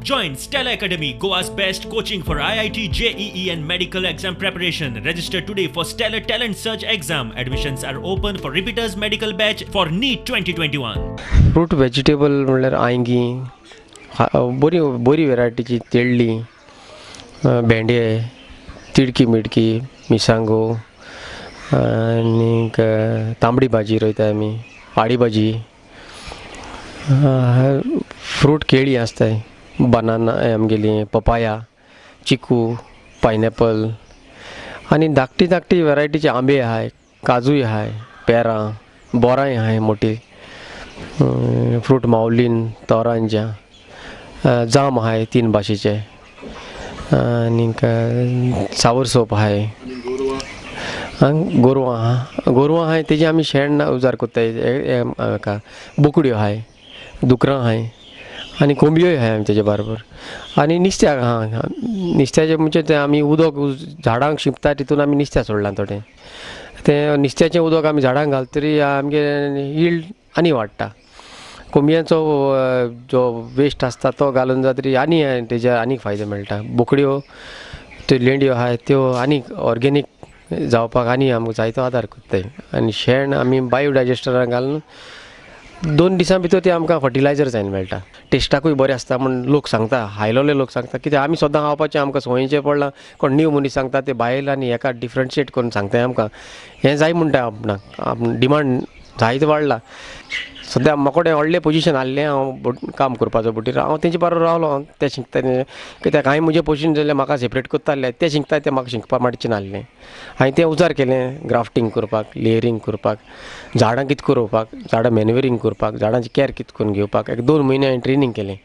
Join Stellar Academy, Goa's best coaching for IIT, JEE and medical exam preparation. Register today for Stellar Talent Search exam. Admissions are open for repeaters medical batch for NEET 2021. Fruit vegetable म्हणल्यार आयंगी, बरी बरी वेरायटीची तेळ्ळी, भेंडे, तिडकी मिडकी, मिरसांगो आनीक तांबडी भाजी रोयता आमी, आडी भाजी, फ्रूट केळी आसताय, बनाना आमगेली पपाया, चिकू, पायनॅपल आनी धाकटी धाकटी वेरायटीचे आंबे आहाय, काजूय आहाय, पेरां, बोरांय आहाय मोटी, फ्रूट मावलीन, तोरांजां, जाम आहाय तीन भाशेचे आनीक सावर सोप आहाय, गोरवां आहा, गोरवां आहाय तेजी आमी शेण उजार कोत्ताय हाका, बोकड्यो आहाय, दुकरां आहाय आनी कोंबयोय आहाय आमी तेजे बरोबर. आनी नुस्त्याक आहा, नुस्त्याचें म्हणजे तें आमी उदक झाडांक शिंपता तितून आमी नुस्त्या सोडलां थोडें, तें नुस्त्याचें उदक आमी झाडांक घालता तरी आमगे यील्ड आनी वाडटा. कोंबयांचो जो वेस्ट आसता तो घालून जाता तरी आनी तेजे आनीक फायदो मेळटा. बोकड्यो त्यो लेंड्यो आहाय त्यो आनीक ऑर्गेनीक जावपाक आनी आमकां जायतो आदार कोत्ताय. आनी शेण आमी बायो डायजेस्टरान घालून 2 दिसां भितर ते आमकां फर्टिलायजर जायन मेळटा. टेस्टाकूय बरें आसता म्हूण लोक सांगता, हायलोले लोक सांगता, कित्याक आमी सदां खावपाचें आमकां संवयेचें पडलां. कोण नीव मनीस सांगता ते बायल आनी हेका डिफरन्शिएट करून सांगताय आमकां, हें जाय म्हणटा आपणाक, डिमांड जायत वाडला. सद्या म्हाका कडेन व्हडलें पोजिशन आहलें हांव काम करपाचो बोटीर, हांव तेंचे बरोबर रावलो, ते शिकता कित्याक हांवें म्हजें पोजिशन जाल्यार म्हाका सेपरेट करता आहलें, ते शिकता तें म्हाका शिकपा मातशें नासलें. हांवें तें उजार केलें ग्राफ्टींग करपाक, लेयरींग करपाक, झाडां कितें रोवपाक, झाडां मॅन्युअरींग करपाक, झाडांची कॅर कितें करून घेवपाक एक 2 म्हयने हांवें ट्रेनींग केलें.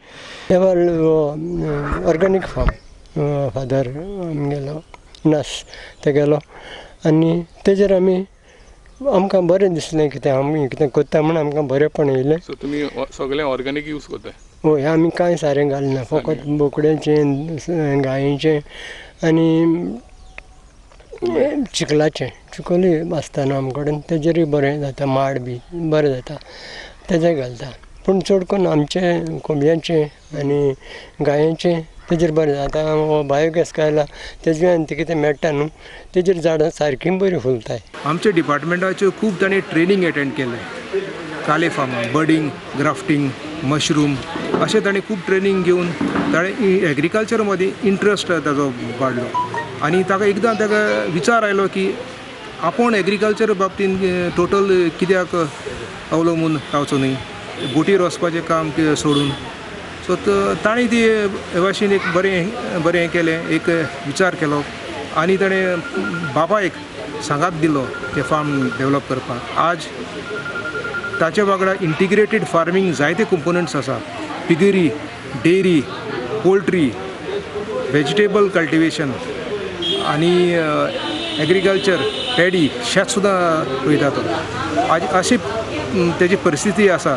ऑर्गेनीक फार्म फादर आमगेलो नास तेगेलो आनी तेजेर आमी आमकां बरें दिसलें, कितें आमी कितें करता म्हूण आमकां बरेंपण येयलें. सो तुमी सगळें ऑर्गेनीक यूज करताय? हय, आमी कांय सारें घालना, फकत बोकड्यांचें, गायेचें आनी चिखलाचें, चिखोलूय आसता न्हू आमचे कडेन, तेजेरूय बरें जाता, माड बी बरें जाता तेजें घालता. पूण चड करून आमचें कोंबयांचें आनी गायेचें तेजेर बरें जाता. आतां बायोगॅस काडला तेजे आनी तें कितें मेळटा न्हू तेजेर झाडां सारकीं बरीं फुलताय. आमच्या डिपार्टमेंटाच्यो खूब ताणें ट्रेनींग एटेंड केलें, काले फार्मां, बडींग, ग्राफ्टींग, मशरूम अशें ताणें खूब ट्रेनींग घेवन ताणें एग्रीकल्चर मदीं इंट्रस्ट ताजो वाडलो आनी ताका एकदां ताका विचार आयलो की आपूण एग्रीकल्चर बाबतीन टोटल कित्याक अवलंबून रावचो न्हय, बोटीर वचपाचें काम सोडून. सो ताणें ती हे भाशेन एक बरें बरें केलें, एक विचार केलो आनी ताणें बापायक सांगात दिलो तें फार्म डेवलप करपाक. आज ताचे वांगडा इंटिग्रेटेड फार्मींग जायते कंपोनंट्स आसा, piggery, dairy, poultry, vegetable cultivation आनी एग्रीकल्चर, पॅडी, शेत सुद्दां रोयता तो. आज अशी तेजी परिस्थिती आसा